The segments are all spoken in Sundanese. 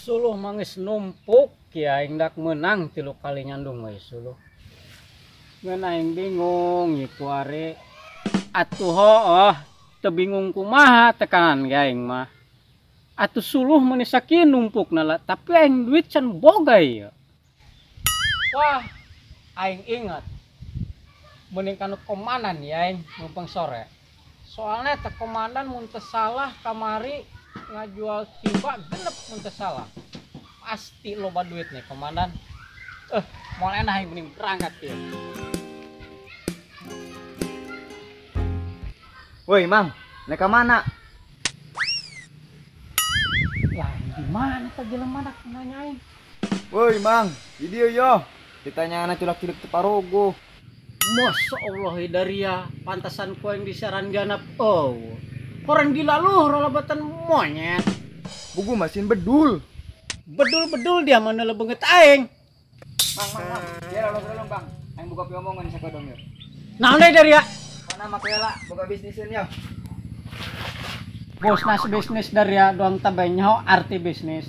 Suluh mangis numpuk ya aing dak menang 3 kali nyandung we suluh. Ngeun aing bingung ieu are. Atuh hooh teu bingung kumaha tekanan ge aing mah. Atuh suluh meuni sakieu numpukna lah, tapi aing duit can boga ieu. Wah, aing ingat. Mending kanu komandan ya aing numpang sore. Soalnya teh komandan mun teu salah kamari ngajual tiba genep mun teu salah. Pasti loba duit nih komandan. Moal enak aing mending berangkat ieu. Woi, Mang, nek ka mana? Lah, di mana teh jelema dak nanya aing? Woi, Mang, di dieu yo. Ditanyana culak-culuk teu parogo. Masya Allah Hidaria, pantasan ku aing disiaran ganap. Oh, orang gila lu, rolobatan monyet. Buku masin bedul. Bedul-bedul dia mana lebenget aing. Mang, mang, mang, dia lalu bang. Aing buka piomongan sakodong yo. Naon deui Daria? Mana makela buka bisnisin yo. Bos nas bisnis Daria doang tambah nyaho arti bisnis.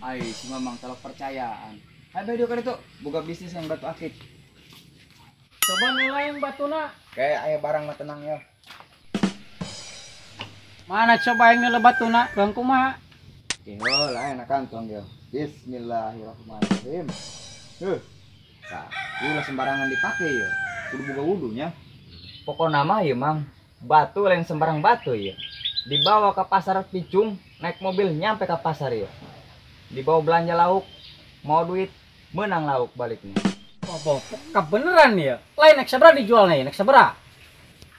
Ai si mamang telok percayaan. Hai bae kan itu buka bisnis yang batu akik. Coba nilai yang batuna. Kayak aya barang mah tenang yo. Mana coba yang nilai batuna? Bang kumaha? Oke, lah enak kantong yo. Bismillahirrahmanirrahim. Huh. Nah, ulah sembarangan dipakai yo. Kudu buka wudunya. Pokokna mah ieu Mang, batu lain sembarang batu ieu. Dibawa ke pasar Picung, naik mobil nyampe ke pasar ieu. Dibawa belanja lauk, mau duit, menang lauk baliknya. Oh, kebeneran ya? Lain naik sabra dijualnya ya, naik sabra.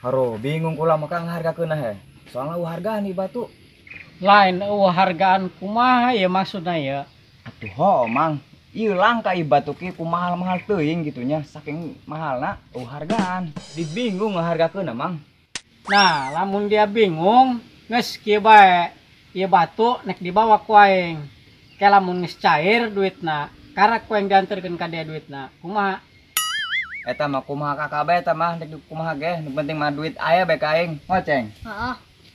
Haro, bingung kula mah harga keunah he. Soalnya eueuh hargaan nih batu. Lain eueuh hargaan kumaha ya maksudna ya? Atuh ho, Mang. Ieu langka ieu batu ki kumahal-mahal teuing gitunya, saking mahalna eueuh hargaan. Jadi bingung ngahargakeunna, Mang. Nah, lamun dia bingung, geus kieu bae. Ieu batu nek dibawa ku aing. Ke lamun geus cair duitna, karak ku aing dianterkeun ka dia duitna. Kumaha? Eta mah kumaha kakak bae eta mah nek kumaha ge, nu penting mah duit aya bae ka aing. Ngoceng. Heeh.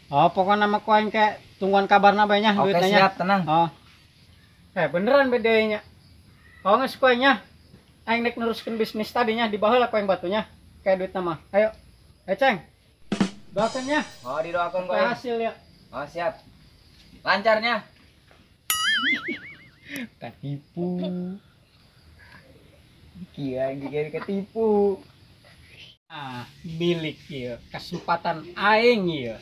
Oh, pokokna mah ku aing ke tungguan kabarna bae nya duitna. Oke, siap, tenang. Oh. Beneran bedanya. Oh, geus ku aing nya. Aing nek neruskeun bisnis tadinya dibaheula ku aing batunya. Kayak duitna mah. Ayo. Ayo, Ceng. Doakeun nya. Oh, didoakeun ku aing. Hasil ya. Oh, siap. Lancarnya. Ketipu. Kia yang ketipu. Ah, milik ieu kesempatan aing ieu.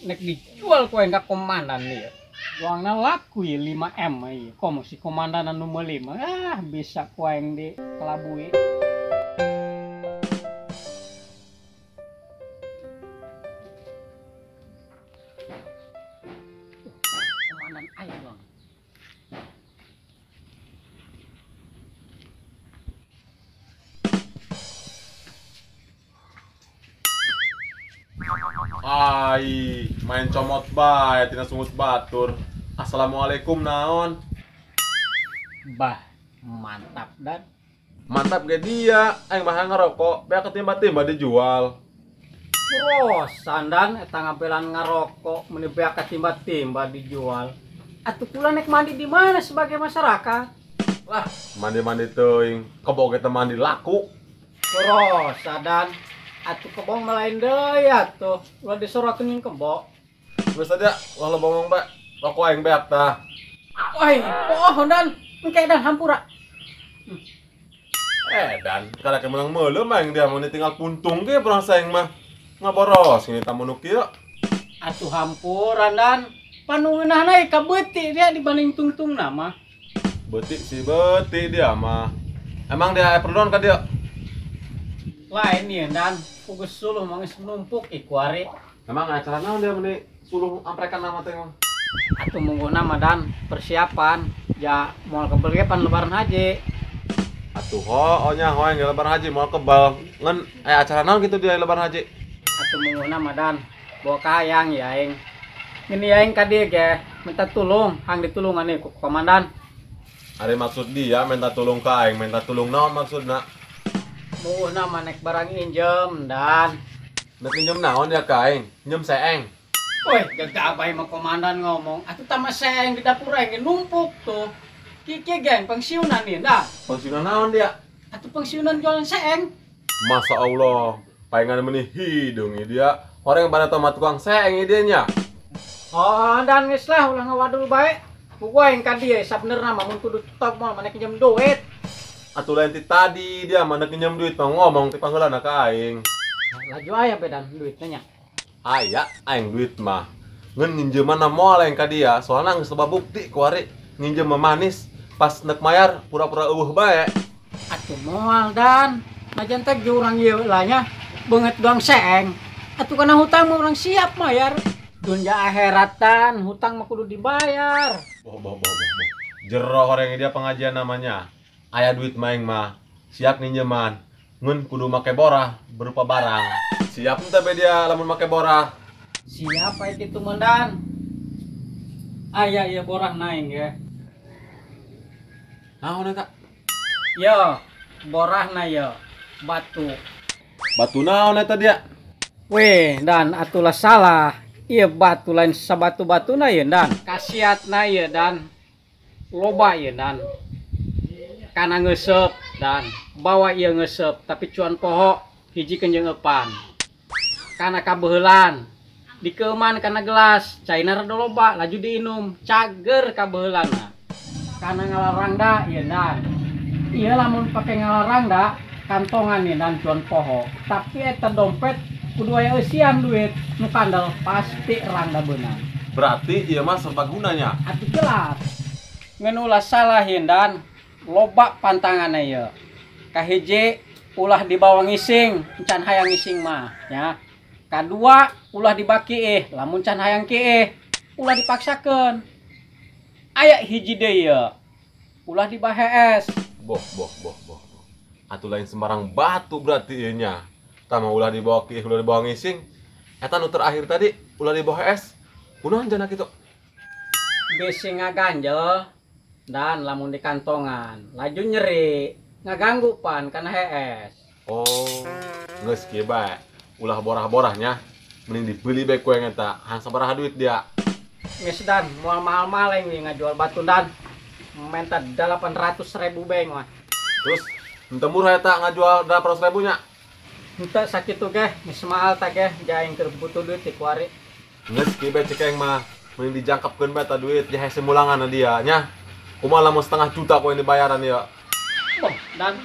Nek dijual ku aing ka komandan ieu. Doangna laku ieu 5M ieu. Komo si komandan anu meuli mah ah bisa ku aing dikelabui. Komandan aing doang. Ai, main comot bae tina sungut batur. Assalamualaikum naon. Bah, mantap dan. Mantap ge dia, aing mah ngerokok, beak ketimba-timba dijual. Terus sandan eta ngampelan ngarokok meuni beak ketimba-timba dijual. Atuh kula nek mandi di mana sebagai masyarakat? Lah, mandi-mandi teuing, kebo ge teu mandi laku. Terus sadan atuh kebo mah lain deui atuh, ulah disorakeun jeung kebo. Geus aja, ulah lo bongong bae. Rokok aing beak tah. Oi, pohon dan engke dan hampura. Dan kada ke menang meuleuh mah dia mun tinggal puntung ge perang saing mah. Ngaboros ini tamu nu kieu. Atuh hampura dan panungeunahna ka beuti dia dibanding tungtungna mah. Beuti si beuti dia mah. Emang dia perluan ka dia? Lain ieu dan pugus suluh mah geus numpuk iku ari. Emang acara naon dia meni suluh amprekan nama teh mah? Atuh mungguna mah dan persiapan ja moal kebel ge pan lebaran haji. Atuh ho nya hoeng lebaran haji moal kebal. Ngan aya acara naon kitu dia lebaran haji? Atuh mungguna mah dan bawa kayang ya aing. Ngini aing ka dieu ge minta tulung, hang ditulungan nih ku komandan. Ari maksud dia minta tulung ka aing, minta tulung naon maksudna? Mungguna mah nek barang injem dan nek injem naon ya ka aing? Injem seeng. Woi, gagabay mah komandan ngomong. Atuh tama seeng di dapur aing numpuk tuh. Kiki geng pensiunan nih dah. Pensiunan naon dia? Atuh pensiunan jualan seeng. Masa Allah, palingan meni hidung dia. Orang pada tomat tukang seeng dia nya. Oh, dan geus lah ulah ngawadul bae. Ku aing ka dieu sabenerna mah mun kudu top moal maneh pinjem duit. Atuh lain ti tadi dia maneh pinjem duit mah ngomong ti pangheulana ka aing. Laju aya bedan duitnya nya. Aya aing duit mah. Ngan nginjeman moal aing ka dia, soalna geus loba bukti kuari nginjem mah manis, pas nek mayar pura-pura eueuh bae. Atuh moal dan, najan teh ge urang ieu lah nya beungeut doang seeng. Atuh kana hutang mah urang siap mayar. Dunia akhiratan hutang mah kudu dibayar. Boh boh boh boh. Jero horeng dia pengajian namanya. Aya duit mah aing mah, siap nginjeman. Ngan kudu make borah berupa barang. Siap ente be dia lamun make borah. Siap aya kitu mendan. Aya ieu borah naing ge. Naon eta? Yo, borahna yo, batu. Batu naon eta dia? Weh, dan atulah salah. Ieu batu lain sabatu-batuna ieu dan. Kasiatna ieu dan loba ieu dan. Kana ngeuseup dan bawa ieu ngeuseup tapi cuan poho hiji kenjeung eupan. Kana kabeuheulan dikeuman kana gelas caina rada loba laju diinum cager kabeuheulanna. Kana ngalarangda ieu dan. Ieu lamun pake ngalarangda kantongan ieu dan cuan poho tapi eta dompet kudu aya eusian duit nu kandel pasti rangda beunang. Berarti ieu mah serbagunanya. Atuh jelas. Ngan ulah salah ieu dan loba pantanganna ieu. Kahiji ulah dibawa ngising, can hayang ngising mah nya. Kadua ulah dibaki lamun can hayang kiih ulah dipaksakeun. Aya hiji deui ieu. Ulah dibahees. Boh boh boh boh. Atuh lain sembarang batu berarti ieu nya. Tama ulah dibawa kiih ulah dibawa ngising. Eta nu terakhir tadi ulah dibawa hees. Kunaon jana kitu? Bisi ngaganjel dan lamun di kantongan laju nyeri ngaganggu pan kana hees. Oh, geus kieu bae. Ulah borah-borahnya mending dibeli bae ku yang eta. Hang sabaraha duit dia? Geus dan moal mahal-mahal aing ngajual batu dan menta 800.000 bae mah. Terus henteu murah eta ngajual 800.000 nya? Henteu sakitu ge, geus mahal tah ge, ja aing keur butuh duit ti kuari. Geus kieu bae cek aing mah, mending dijangkepkeun bae ta duit ja hese mulangan dia nya. Kumaha lamun 0,5 juta ku yang dibayaran ya. Boh, dan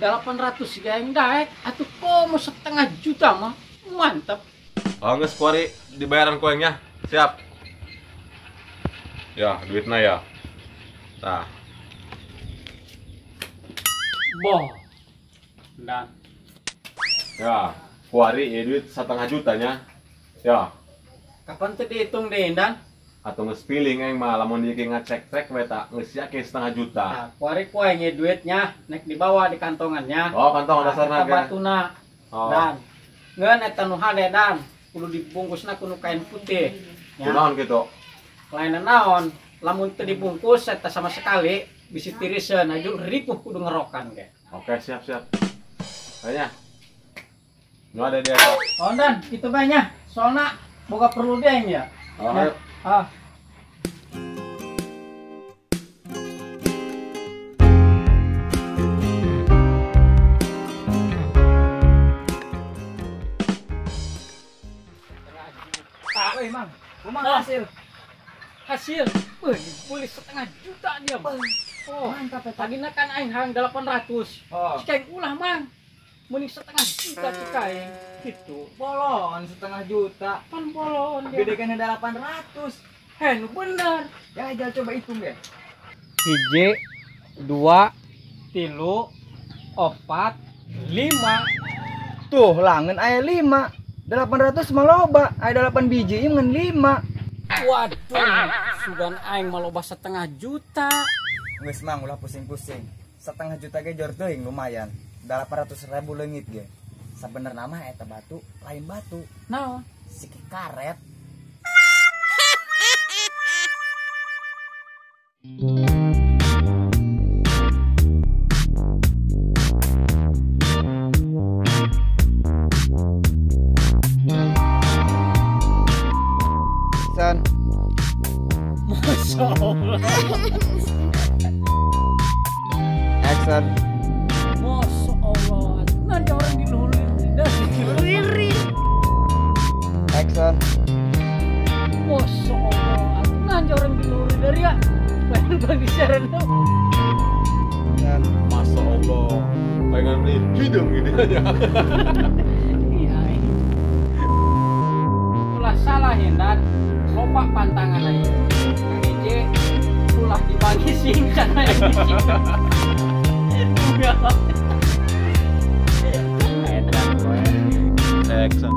800 ge aing daek, atuh komo 0,5 juta mah mantep. Oh, geus kuari dibayaran ku aing nya. Siap. Ya, duitna ya. Tah. Boh. Dan ya, kuari ya duit 0,5 juta nya. Ya. Kapan teh dihitung deh, Dan? Atau geus feeling aing mah lamun dieu ngacek-cek we ta geus sia ke 0,5 juta. Nah, kuari ku aing duitnya nek dibawa di kantongannya. Oh, kantong dasarna ge. Batuna. Oh. Dan ngeun eta nu hade dan kudu dibungkusna kudu kain putih. Ya. Kunaon kitu? Lain naon, lamun teu dibungkus eta sama sekali bisi tiriseun aju ripuh kudu ngerokan ge. Oke, siap siap. Kayaknya nu ada dia. Oh, dan kitu bae nya. Soalna boga perlu deui aing ya. Oh, ayo. Ah. Woi, Mang. Kumaha hasil? Hasil. Wih, dibeli 0,5 juta dia, Bang. Oh, mantap eta. Tadina kan aing hayang 800. Oh. Cik aing ulah, Mang. Mending 0,5 juta cik aing. Gitu. Bolon 0,5 juta. Pan bolon dia. Gede kan 800. Heh, nu bener. Ya, jal coba hitung ya. 1, 2, 3, 4, 5. Tuh, langen aya 5. 800 mah loba, aya 8 biji ieu ngan 5. Waduh, sugan aing mah loba 1,5 juta. Geus Mang ulah pusing-pusing. 1,5 juta ge jor teuing lumayan. 800.000 leungit ge. Sabenerna mah eta batu lain batu. Naon? Siki karet. San. Masya Allah. Action. Masya Allah. Nanti orang diluhurin. Action. Masya Allah. Nanti orang diluhurin dari ya. Pengen bagi siaran tuh. Masya Allah. Pengen beli hidung ini aja. Iya. Ulah salah Hendan. Loba pantangan aja. Kang Ije ulah dibagi singkat aja. Action.